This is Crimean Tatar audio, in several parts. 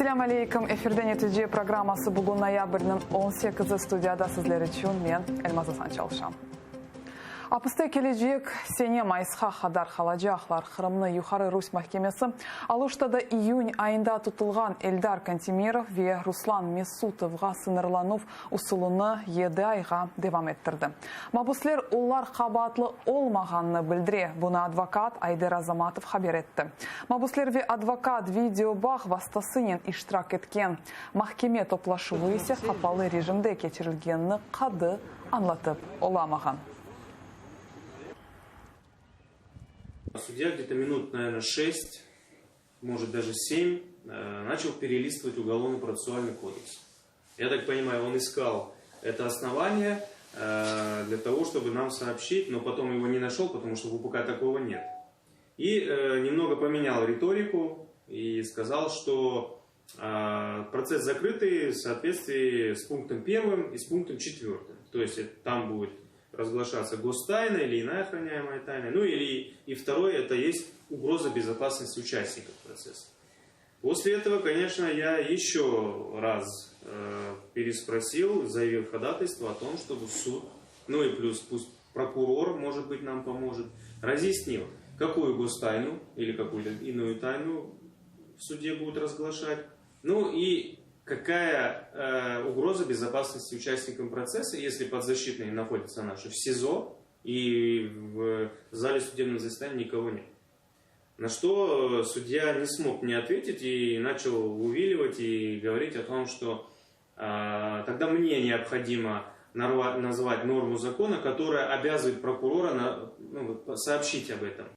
Esselâm aleyküm! Efirde Netice programması bugün noyabrniñ on sekizi studiyada sizler içün men, Elmaz Asan çalışam. Apiste kelecek sene mayısqa qadar qalacaqlar. Qırımnı Yuqarı Rus mahkemesi Aluştada iyün ayında tutulğan Eldar Kantimirov ve Ruslan Mesutovğa sıñırlanuv usulını yedi ayğa devam ettirdi. Mabusler olar qabaatlı olmağanını bildire, bunı advokat Ayder Azamatov haber etti. Mabusler ve advokat video bağ vastasınen iştirak etken mahkeme toplaşuvı ise qapalı rejimde keçirilgenini qadı añlatıp olamağan. Sudya gde-to minut, naverno, şest, может даже semь, начал перелистывать уголовно-процессуальный кодекс. Я так понимаю, он искал это основание для того, чтобы нам сообщить, но потом его не нашел, потому что в УПК такого нет. И немного поменял риторику и сказал, что процесс закрытый в соответствии с пунктом первым и с пунктом четвертым. То есть там будет разглашаться гостайна или иная охраняемая тайна. Ну или и второе, это есть угроза безопасности участников процесса. После этого, конечно, я еще раз переспросил, заявил ходатайство о том, чтобы суд, ну и плюс пусть прокурор, может быть, нам поможет, разъяснил, какую гостайну или какую-то иную тайну в суде будут разглашать, ну и какая угроза безопасности участникам процесса, если подзащитные находятся наши в СИЗО и в зале судебного заседания никого нет. На что судья не смог мне ответить и начал увиливать и говорить о том, что тогда мне необходимо назвать норму закона, которая обязывает прокурора ну, сообщить об этом.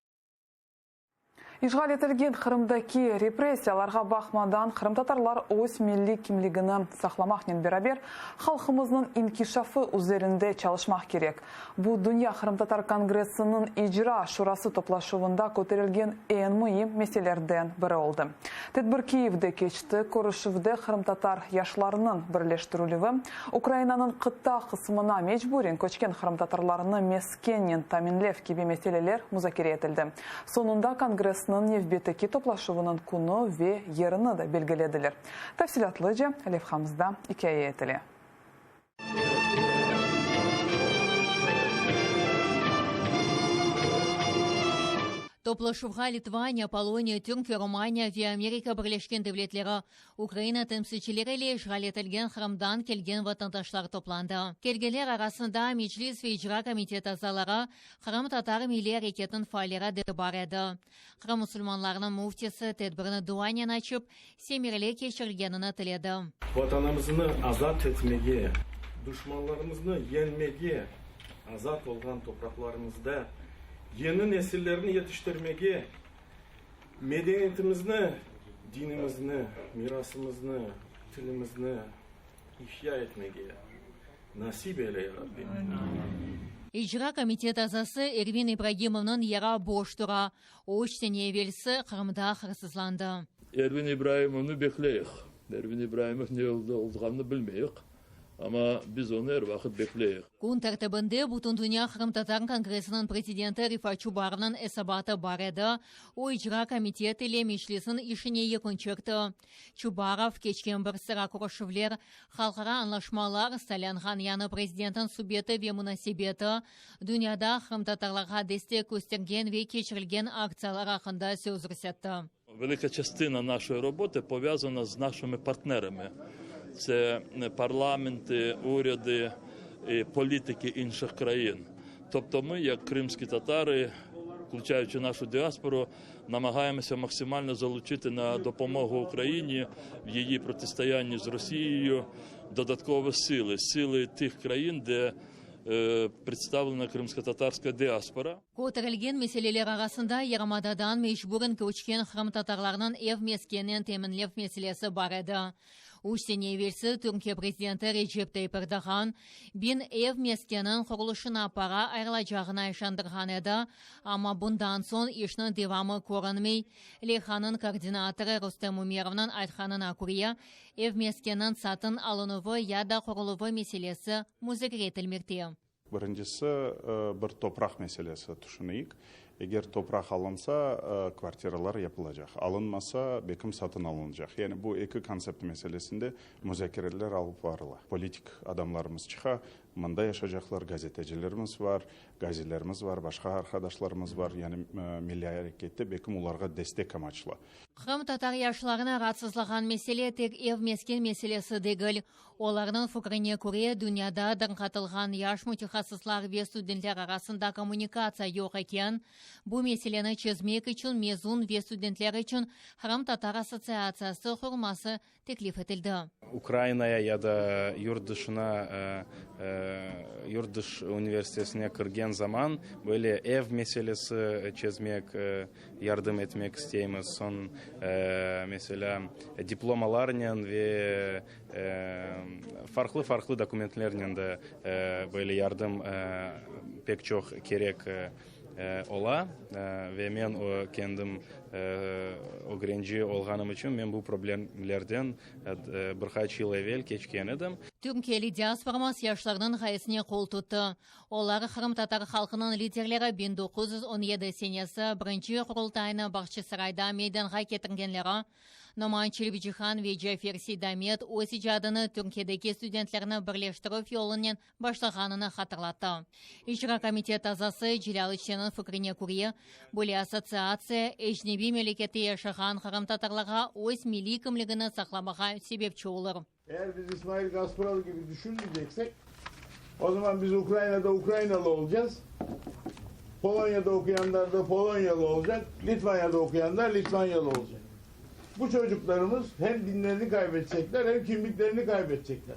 İşğal etilgen Qırımdaki repressiyalarğa baqmadan, qırımtatarlar öz milliy kimligini saqlamaqnen beraber, halqımıznıñ inkişafı üzerinde çalışmaq kerek. Bu, Dünya qırımtatar kongressiniñ icra şurası toplaşuvında köterilgen eñ müim meselerden biri oldı. Tedbir Kiyevde keçti. Körüşüvde qırımtatar yaşlarınıñ birleştirilüvi, Ukrainanıñ qıta qısmına mecburen köçken qırımtatarlarnı meskennen taminlev kibi meseleler muzakere etildi. Soñunda kongressniñ nevbetteki toplaşuvınıñ künü ve yerini de belgilediler. Tafsilâtlıca levhamızda ikâye etile. Toplaşuvğa Litvaniya, Poloniya, Türkiye, Romaniya ve Amerika Birleşken Devletleri, Ukraina temsilcileri ile işğal etilgen Qırımdan kelgen vatandaşlar toplandı. Kelgenler arasında Meclis ve İcra komitet azaları, qırımtatar milliy areketiniñ faalleri de bar edi. Qırım musulmanlarınıñ müftisi tedbirni duanen açıp, semereli keçirilgenini tiledi. Vatanımıznı azat etmege, duşmanlarımıznı yeñmege, azat olğan topraqlarımızda yeñi nesillerni yetiştirmege, medeniyetimizni, dinimizni, mirasımıznı, tilimizni ihya etmege nasip eyle, ya Rabbim. İcra komitet azası Ervin İbragimovnıñ yeri boş tura. O, üç sene evelsi Qırımda hırsızlandı. Ervin İbraimovnı bekleyik. Ervin İbraimov ne yolda olğanını bilmeyik, amma biz onı er vaqıt bekleyik. Kün tertibinde Bütündünya qırımtatar kongressiniñ prezidenti Refat Çubarovnıñ esabatı bar edi, o, icra komitet ile Meclisniñ işine yekün çekti. Çubarov, keçken bir sıra körüşüvler, halqara añlaşmalar, saylanğan yañı prezidentniñ subeti ve munasebeti, dünyada qırımtatarlarğa destek köstergen ve keçirilgen aktsiyalar aqqında söz yürsetti. Велика частина нашої роботи пов'язана з нашими партнерами. Це парламенти, уряди, політики інших країн. Тобто ми, як кримські татари, включаючи нашу діаспору, намагаємося максимально залучити на допомогу Україні в її протистоянні з Росією додаткові сили, сили тих країн, де представлена кримсько-татарська діаспора. Köterilgen meseleler arasında yarımadadan mecburen köçken qırımtatarlarnıñ ev meskeninen teminlev meselesi bar edi. Üç sene evelsi Türkiye prezidenti Recep Tayyip Erdoğan 1000 ev meskeniniñ qurulışına para ayırılacağına işandırğan edi, amma bundan soñ işniñ devamı körünmey. Leyhanıñ koordinatorı Rustem Umerovnıñ aytqanına köre, ev meskeniniñ satın alınuvı ya da quruluvı meselesi muzakere etilmekte. Birincisi, bir topraq meselesi tüşüneyik. Eger topraq alınsa, kvartiralar yapılacaq, alınmasa, bekim satın alınacaq. Yani bu eki kontsept meselesinde muzakereler alıp barıla. Politik adamlarımız çıqa, mında yaşacaqlar, gazetecilerimiz var, gazilerimiz var, başqa arqadaşlarımız var. Yani milliy arekette bekim olarğa destek amaçlı. Qırımtatar yaşlarını raatsızlağan mesele tek ev-mesken meselesi degil. Olarnıñ fikrine köre, dünyada darqatılğan yaş mütehassıslar ve studentler arasında kommunikatsiya yoq eken. Bu meseleni çezmek içün mezun ve studentler içün Qırımtatar assotsiatsiyası qurulması teklif etildi. Ukrainaya ya da yurt dışına, yurt dış universitetine kirgen zaman böyle ev meselesi çezmek, yardım etmek isteymiz. Soñ, meselâ, diplomalarnen ve farqlı-farqlı dokumentlernen de böyle yardım pek çoq kerek ola. Ve men kendim ögrenci olğanım içün men bu problemlerden bir qaç yıl evel keçken edim. Türkiyeli diasporamız yaşlarnıñ ğayesine qol tuttı. Olar qırımtatar halqınıñ liderleri 1917 senesi birinci Qurultaynı Bağçasarayda meydanğa ketirgenleri Noman Çelebicihan ve Cafer Seydamet öz icadını Türkiyedeki studentlerni birleştirüv yolunen başlağanını hatırlattı. İcra komitet azası Celâl İçtenniñ fikrine köre, böyle assotsiatsiya ecnebiy memlekette yaşağan qırımtatarlarğa öz milliy kimligini saqlamağa sebepçi olur. Eğer biz İsmail Gaspıralı gibi düşünmeyeceksek, o zaman biz Ukrayna'da Ukraynalı olacağız, Polonya'da okuyanlar da Polonyalı olacak, Litvanya'da okuyanlar Litvanyalı olacak. Bu çocuklarımız hem dinlerini kaybedecekler, hem kimliklerini kaybedecekler.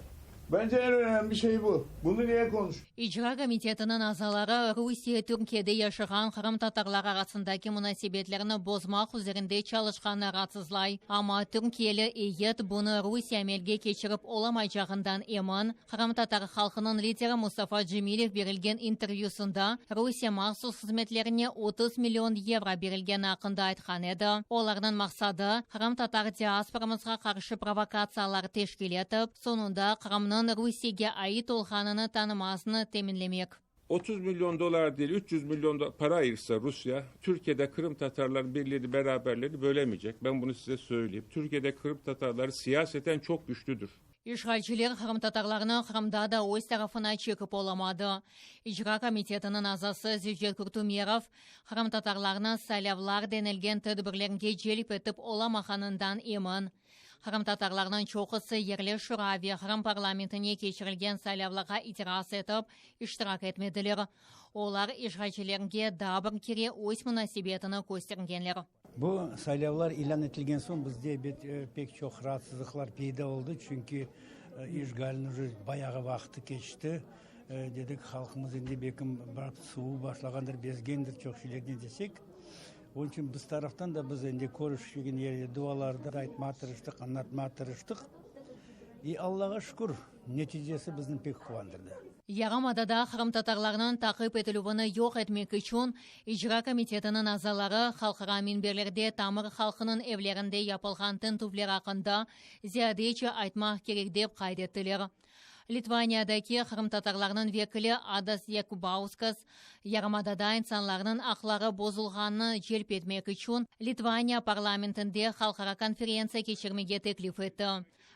Bence en önemli şey bu. Bunu niye konuş? İcra komitetiniñ azaları Rusiye Türkiyede yaşağan qırımtatarlar arasındaki munasebetlerni bozmaq üzerinde çalışqanı raatsızlay. Amma türkiyeli eyyet bunı Rusiye amelge keçirip olamaycağından emin. Qırımtatar halqınıñ lideri Mustafa Cemilev berilgen intervyüsında Rusiye mahsus hızmetlerine 30 million yevro berilgeni aqqında aytqan edi. Olarnıñ maqsadı, qırımtatar diasporamızğa qarşı provokatsiyalar teşkil etip, soñunda Qırımnıñ Rusiyege ait olğanını tanımasını teminlemek. 30 milyon dolar değil 300 milyon para ayırsa Rusya, Türkiye'de Kırım Tatarların birliğini, beraberliğini bölemeyecek. Ben bunu size söyleyeyim. Türkiye'de Kırım Tatarları siyaseten çok güçlüdür. İşğalciler qırımtatarlarnı Qırımda da öz tarafına çekip olamadı. İcra komitetiniñ azası Zevcet Kurtumerov, qırımtatarlarnı saylavlar denilgen tedbirlerge celp etip olamağanından emin. Qırımtatarlarnıñ çoqusı yerli şura ve Qırım parlamentine keçirilgen saylavlarğa itiraz etip, iştirak etmediler. Olar işğalcilerge daa bir kere öz munasebetini köstergenler. Bu saylavlar ilân etilgen soñ bizde ebet pek çoq raatsızlıqlar peyda oldı, çünki işğalniñ uje bayağı vaqtı keçti. Dedik, halqımız endi belkim suvup başlağandır, bezgendir çoq şeylerden desek. Onıñ içün biz taraftan da biz endi körüşken yerde dualarda aytmağa tırıştıq, añlatmağa tırıştıq. İ Allağa şükür, neticesi bizni pek quvandırdı. Yarımadada qırımtatarlarnıñ taqip etilüvini yoq etmek içün İcra komitetiniñ azaları halqara minberlerde tamır halqınıñ evlerinde yapılğan tintüvler aqqında ziyadece aytmaq kerek dep qayd ettiler. Litvaniyadaki qırımtatarlarnıñ vekili Adas Yakubauskas, yarımadada insanlarnıñ aqları bozulğanını celp etmek içün Litvaniya parlamentinde halqara konferentsiya keçirmege teklif etti.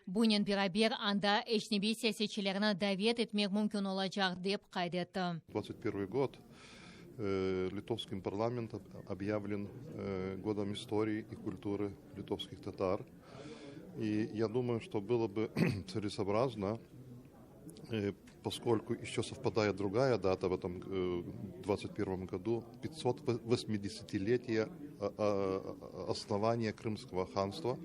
Bunen beraber, anda ecnebiy siyasetçilerni davet etmek mümkün olacaq, dep qayd etti. 21 god Litovskim parlamentom obyavlen godom istorii i kultury litovskih tatar. И я думаю, что было бы целесообразно, поскольку еще совпадает другая дата в этом 21 году, 580-летие основания Крымского ханства,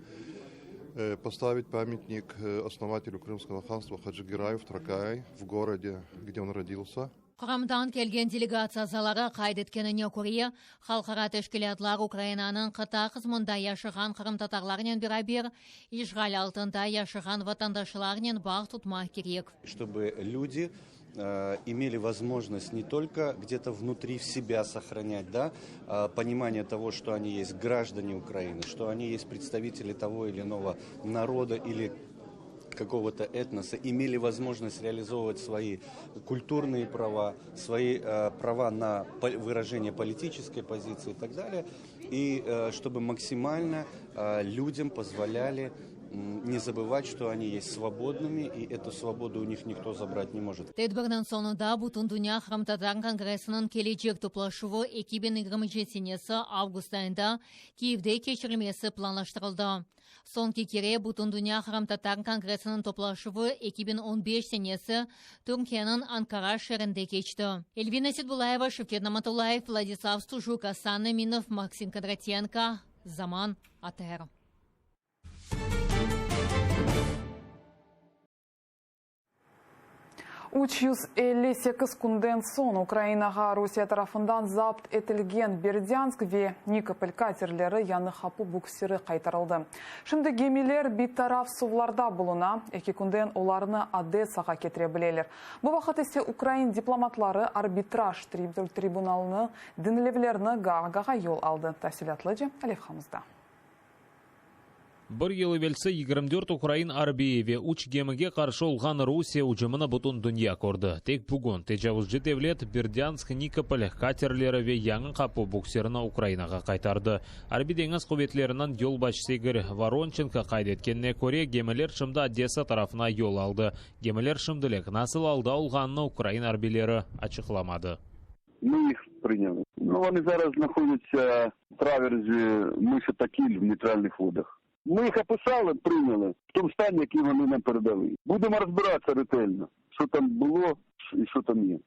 поставить памятник основателю Крымского ханства Хаджи Гераю в Тракае, в городе, где он родился. Qırımdan kelgen delegatsiya azaları qayd etkenine köre, halqara teşkilâtlar Ukrainanıñ qıta qısmında yaşağan qırımtatarlarnen beraber işğal altında yaşağan vatandaşlarnen bağ tutmaq kerek. Чтобы люди имели возможность не только где-то внутри себя сохранять, да, понимание того, что они есть граждане Украины, что они есть представители того или иного народа или какого-то этноса, имели возможность реализовывать свои культурные права, свои э, права на выражение политической позиции и так далее, и э, чтобы максимально э, людям позволяли не забывать, что они есть свободными, и эту свободу у них никто забрать не может. Tedbirniñ soñunda Bütündünya qırımtatar kongressiniñ kelecek toplaşuvı 2027 senesi avgust ayında Kiyevde keçirilmesi planlaştırıldı. Soñki kere Bütündünya qırımtatar kongressiniñ toplaşuvı 2015 senesi Türkiyeniñ Ankara şeerinde keçti. Elvina Setbulayeva, Şevket Namatullayev, Vladislav Stujuk, Asan Eminov, Maksim Kondratenko, Zaman, ATR. 358 künden soñ Ukrainağa Rusiye tarafından zapt etilgen Berdânsk ve Nikopol katerleri Yañı Qapu buksiri qaytarıldı. Şimdi gemiler bitaraf suvlarda buluna, eki künden olarnı Odessağa ketire bileler. Bu vaqıt ise ukrain diplomatları arbitraj tribunalınıñ diñlevlerini Gaagağa yol aldı. Tafsilâtlıca levhamızda. Bir yıl evelsi 24 ukrain arbiyi ve üç gemige qarşı olğan Rusiye ücümini bütün dünya kördi. Tek bugün tecavuzcı devlet Berdânsk, Nikopol katerleri ve Yañı Qapu buksirini Ukrainağa qaytardı. Arbiy-deñiz quvetleriniñ yolbaşçısı İgor Voronçenko qayd etkenine köre, gemiler şimdi Odessa tarafına yol aldı. Gemiler şimdilik nasıl alda olğanını ukrain arbiyleri açıqlamadı. Mı ih prinâli. Nu, oni zaraz znahodâtsa v traverzi mısa Takil v neytralnih vodah. Mı ih opisali, prinâli v tom stani, yakий voni nam peredali. Budemo rozbiratsa retelno, şo tam bulo i şo tam ye.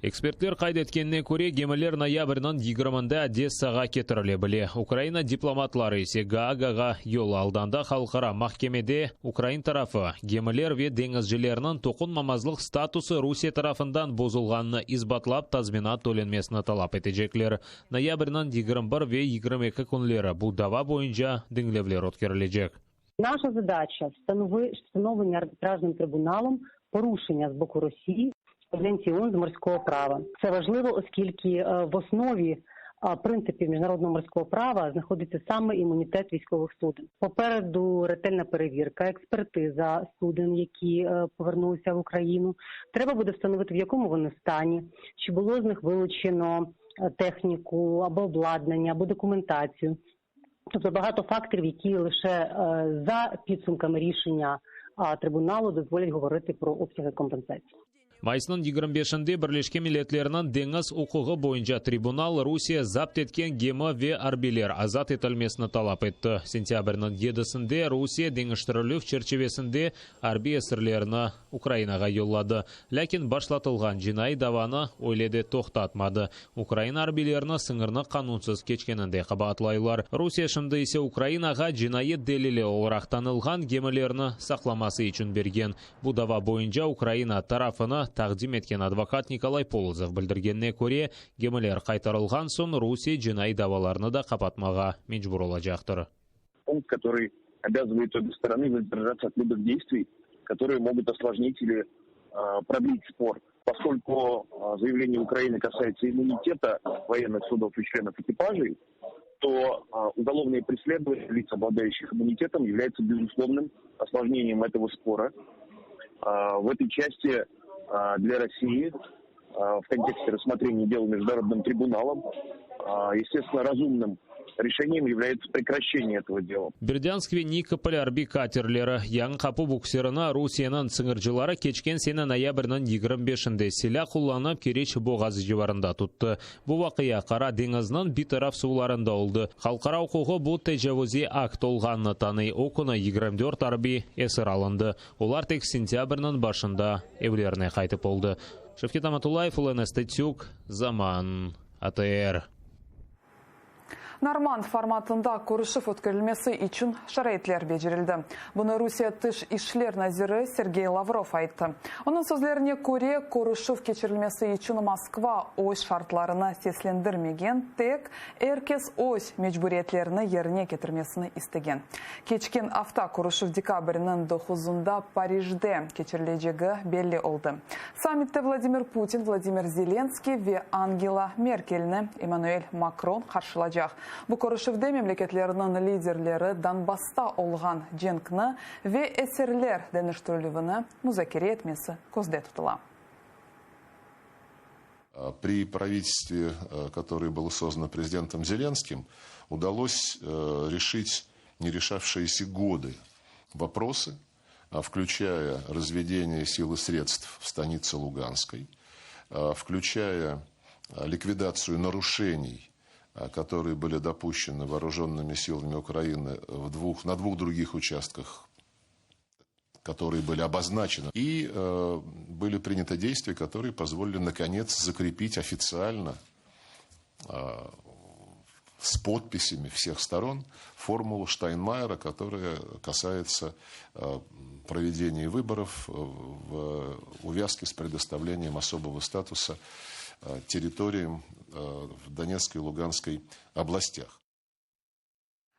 Ekspertler qayd etkenine köre, gemiler noyabrniñ yigirminde Odessağa ketirile bile. Ukraina diplomatları ise Gaagağa yol aldı, anda halqara mahkemede ukrain tarafı, gemiler ve deñizcilerniñ toqunmamazlıq statusı Rusiye tarafından bozulğanını isbatlap tazminat tölenmesini talap etecekler. Noyabrniñ 21 ve 22 künleri bu dava boyunca diñlevler ötkerilecek. Naşa zadaça, vstanovlення arbitrajnım tribunalom poruşення z boku Rosії Конвенції ООН з морського права. Це важливо, оскільки в основі принципів міжнародного морського права знаходиться саме імунітет військових суден. Попереду ретельна перевірка, експертиза суден, які повернулися в Україну. Треба буде встановити, в якому вони стані, чи було з них вилучено техніку або обладнання, або документацію. Тобто багато факторів, які лише за підсумками рішення трибуналу дозволять говорити про обсяги компенсації. Mayısnıñ 25-inde Birleşken Milletlerniñ deñiz uquğı boyunca tribunal Rusiye zapt etken gemi ve arbiyler azat etilmesini talap etti. Sentâbrniñ yedisinde Rusiye deñiştirilüv çerçivesinde arbiy esirlerni Ukrainağa yolladı. Lâkin başlatılğan cinaiy davanı öyle de toqtatmadı. Ukraina arbiylerini sıñırnı qanunsız keçkeninde qabaatlaylar. Rusiye şimdi ise Ukrainağa cinayet delili olaraq tanılğan gemilerni saqlaması içün bergen. Bu dava boyunca Ukraina tarafını taqdim etken advokat Nikolay Polozov bildirgenine köre, gemiler qaytarılğan soñ Rusiye cinaiy davalarnı da qapatmağa mecbur olacaqtır. Punkt, который обязывает обе стороны воздержаться от любых действий, которые могут осложнить или продлить спор. Поскольку заявление Украины касается иммунитета военных судов и членов экипажей, то уголовные преследования лиц, обладающих иммунитетом, являются безусловным осложнением этого спора. В этой части для России в контексте рассмотрения дела Международным трибуналом, естественно, разумным решением является прекращение этого дела. Berdânsk ve Nikopol arbiy katerleri, Yañı Qapu buksirini Rusiyeniñ sıñırcıları keçken sene noyabrniñ 25-inde silâ qullanıp Keriç boğazı civarında tuttı. Bu vaqia Qara deñizniñ bitaraf suvlarında oldı. Halqara uquğı bu tecavuziy akt olğanını tanıy. O künü 24 arbiy esir alındı. Olar tek sentâbrniñ başında evlerine qaytıp oldı. Şevket Amatullayev, Olena Stetsük, Zaman, ATR. Normand formatında körüşüv ötkerilmesi içün şaraitler becerildi. Bunı Rusiye Tış işler naziri Sergey Lavrov ayttı. Onıñ sözlerine köre, körüşüv keçirilmesi içün Moskva öz şartlarını seslendirmegen, tek er kes öz mecburiyetlerini yerine ketirmesini istegen. Keçken afta körüşüv dekabrniñ doquzında Parijde keçirilecegi belli oldı. Sammitte Vladimir Putin, Vladimir Zelenskiy ve Angela Merkelni Emmanuel Makron qarşılacaq. olacaq. Bu körüşüvde memleketlerniñ liderleri Donbassta olğan cenkni ve esirler deñiştirilüvini muzakere etmesi közde tutula. При правительстве, которое было создано президентом Зеленским, удалось решить не решавшиеся годы вопросы, включая разведение сил и средств в станице Луганской, включая ликвидацию нарушений, которые были допущены вооруженными силами Украины в двух, на двух других участках которые были обозначены. И э, были приняты действия, которые позволили, наконец, закрепить официально э, с подписями всех сторон формулу Штайнмайера, которая касается э, проведения выборов в увязке с предоставлением особого статуса э, территориям э, в Донецкой и Луганской областях.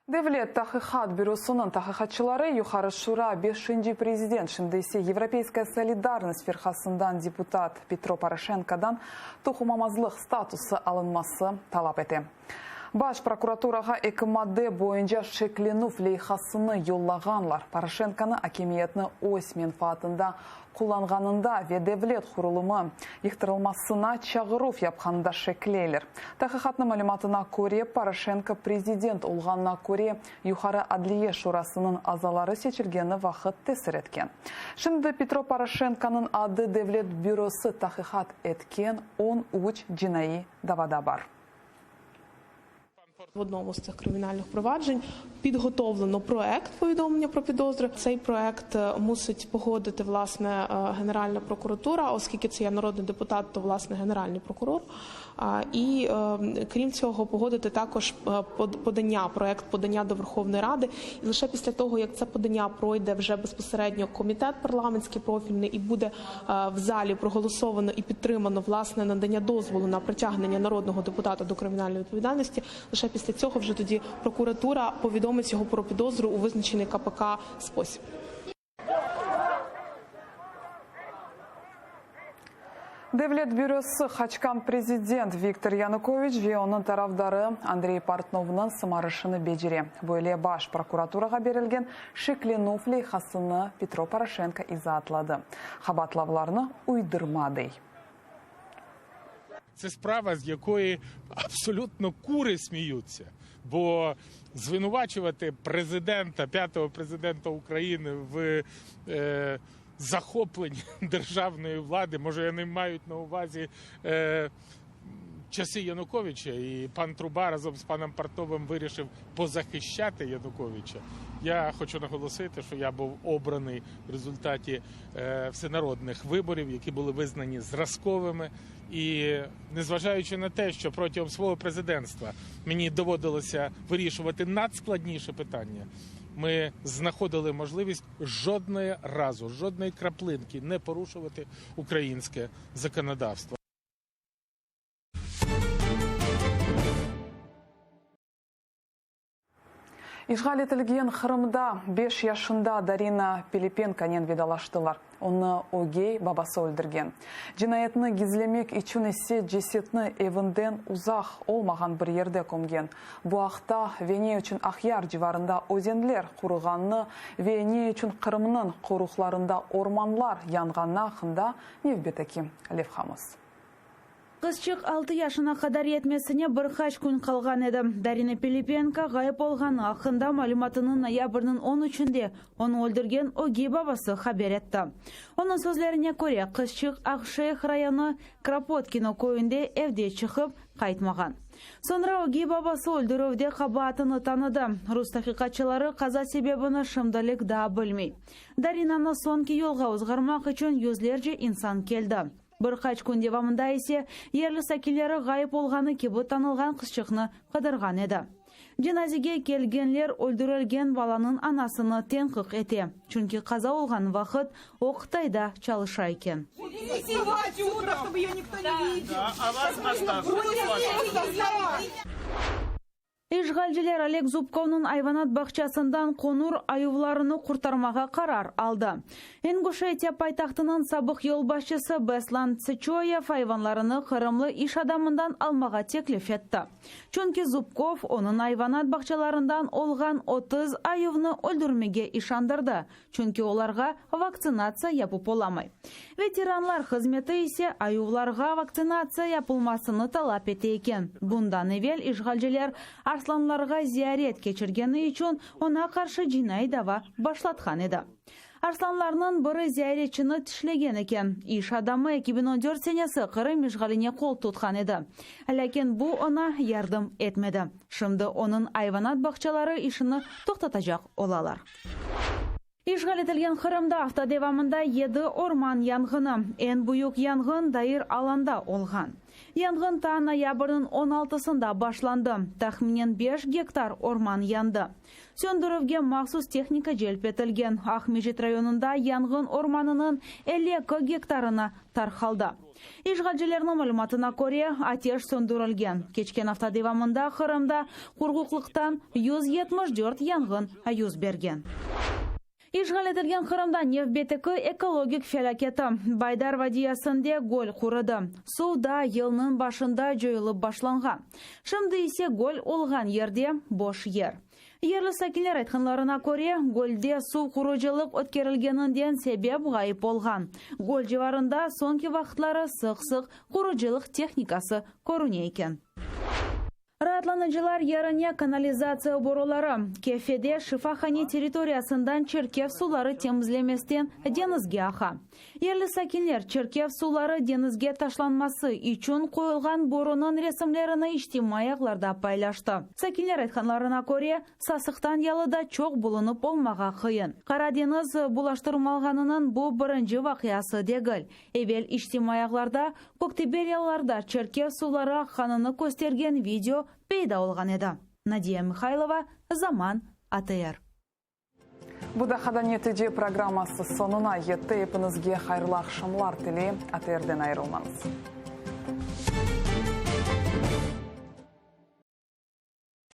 Devlet tahqiqat bürosınıñ tahqiqatçıları Yuqarı Şura beşinci prezident, şimdi ise Yevropeyskaya solidarnost firqasından deputat Petro Poroşenkodan toqumamazlıq statusı alınması talap ete. Baş prokuraturağa eki madde boyunca şeklenüv leyhasını yollağanlar. Poroşenkonı akimiyetni öz menfaatında qullanğanında ve devlet qurulımı yıqtırılmasına çağıruv yapqanında şekleyler. Taqiqatnıñ malümatına köre, Poroşenko prezident olğanına köre Yuqarı Adliye Şurasınıñ azaları seçilgeni vaqıt tesir etken. Şimdi Petro Poroşenkonıñ adı Devlet bürosı taqiqat etken 13 cinaiy davada bar. В одному з цих кримінальних проваджень підготовлено проект повідомлення про підозри. Цей проект мусить погодити власне Генеральна прокуратура, оскільки це є народний депутат, то власне генеральний прокурор. І крім цього, погодити також подання, проект подання до Верховної Ради. І лише після того, як це подання пройде вже безпосередньо комітет парламентський профільний і буде в залі проголосовано і підтримано власне надання дозволу на притягнення народного депутата до кримінальної відповідальності, лише після цього вже тоді прокуратура повідомить його про підозру у визначений КПК спосіб. Devlet bürosı qaçqan prezident Viktor Yanukoviç ve onıñ tarafdarı Andrey Portnovnıñ sımarışını becere. Böyle Baş prokuraturağa berilgen şeklenüv leyhasını Petro Poroşenko izaatladı. Qabaatlavlarnı uydurma dey. Це справа, з якої абсолютно кури сміються. Бо звинувачувати президента, п'ятого президента України в е, захопленні державної влади, може, вони мають на увазі е, часи Януковича, і пан Труба разом з паном Портновим вирішив позахищати Януковича. Я хочу наголосити, що я був обраний в результаті е, всенародних виборів, які були визнані зразковими. І незважаючи на те, що протягом свого президентства мені доводилося вирішувати надскладніші питання, ми знаходили можливість жодної разу, жодної краплинки не порушувати українське законодавство. İşğal etilgen Qırımda beş yaşında Darina Pilipenkonen vedalaştılar. Onı ögey babası öldürgen. Cinayetni gizlemek içün ise cesetni evinden uzaq olmağan bir yerde kömgen. Bu aqta ve ne içün Aqyar civarında özenler quruğanını ve ne içün Qırımnıñ qoruqlarında ormanlar yanğanı aqqında nevbetteki levhamız. Qızçıq altı yaşına qadar yetmesine bir qaç kün qalğan edi. Darina Pilipenko ğayıp olğanı aqqında malümatını noyabrniñ on üçünde onı öldürgen ögey babası haber etti. Onıñ sözlerine köre, qızçıq Aqşeyh rayonı Kropotkino köyünde evde çıqıp, qaytmağan. Soñra ögey babası öldürüvde qabaatını tanıdı. Rus taqiqatçıları qaza sebebini şimdilik daa bilmey. Darinanı soñki yolğa ozğarmaq içün yüzlerce insan keldi. Bir qaç kün devamında ise yerli sakinleri ğayıp olğanı kibi tanılğan qızçıqnı qıdırğan edi. Cenazege kelgenler öldürilgen balanıñ anasını tenqiq ete, çünki qaza olğan vaqıt o Qıtayda çalışa eken. İşğalciler Oleg Zubkovnıñ ayvanat bağçasından qonur ayuvlarını qurtarmağa qarar aldı. İnguşetiya paytahtınıñ sabıq yolbaşçısı Beslan Tseçoyev ayvanlarını qırımlı iş adamından almağa teklif etti. Çünki Zubkov onıñ ayvanat bağçalarından olğan 30 ayuvnı öldürmege işandırdı, çünki olarğa vaktsinatsiya yapıp olamay. Veteranlar hızmeti ise ayuvlarğa vaktsinatsiya yapılmasını talap ete eken. Bundan evel işğalciler arslanlarğa ziyaret keçirgeni içün oña qarşı cinaiy dava başlatqan edi. Arslanlarnıñ biri ziyaretçini tişlegen eken. İş adamı 2014 senesi Qırım işğaline qol tutqan edi. Lâkin bu oña yardım etmedi. Şimdi onıñ ayvanat bağçaları işini toqtatacaq olalar. İşğal etilgen Qırımda afta devamında yedi orman yanğını, eñ büyük yanğın Dair Alanda olğan. Yanğın ta noyabrniñ on altısında başlandı, tahminen beş gektar orman yandı. Söndürüvge mahsus tehnika celp etilgen. Aqmescit rayonında yanğın ormanınıñ 52 gektarına tarqaldı. İşğalcilerniñ malümatına köre, ateş söndürilgen. Keçken afta devamında Qırımda qurğuqlıqtan 174 yanğın yüz bergen. İşğal etilgen Qırımda nevbetteki ekologik felâketi, Baydar vadiyasında göl qurudı. Suv daa yılnıñ başında coyulıp başlanğan. Şimdi ise göl olğan yerde boş yer. Yerli sakinler aytqanlarına köre, gölde suv qurucılıq ötkerilgeninden sebep ğayıp olğan. Göl civarında soñki vaqıtları sıq-sıq qurucılıq tehnikası körüne eken. Raatlanıcılar yerine kanalizatsiya boruları, Kefede şifahane territoriyasından çirkef suvları temizlemezten deñizge aqa. Yerli sakinler çirkef suvları deñizge taşlanması içün qoyulğan borunıñ resimlerini içtimaiy ağlarda paylaştı. Sakinler aytqanlarına köre, sasıqtan yalıda çoq bulunıp olmağa qıyın. Qara deñiz bulaştırmalğanınıñ bu birinci vaqiası degil. Evel içtimaiy ağlarda Köktebel yalılarda çirkef suvları aqqanını köstergen video peyda olğan edi. Nadiya Mihaylova, Zaman, ATR. Bu daqada Netice programması soñuna yetti. Epiñizge hayırlı aqşamlar tileyim. ATRden ayırılmañız.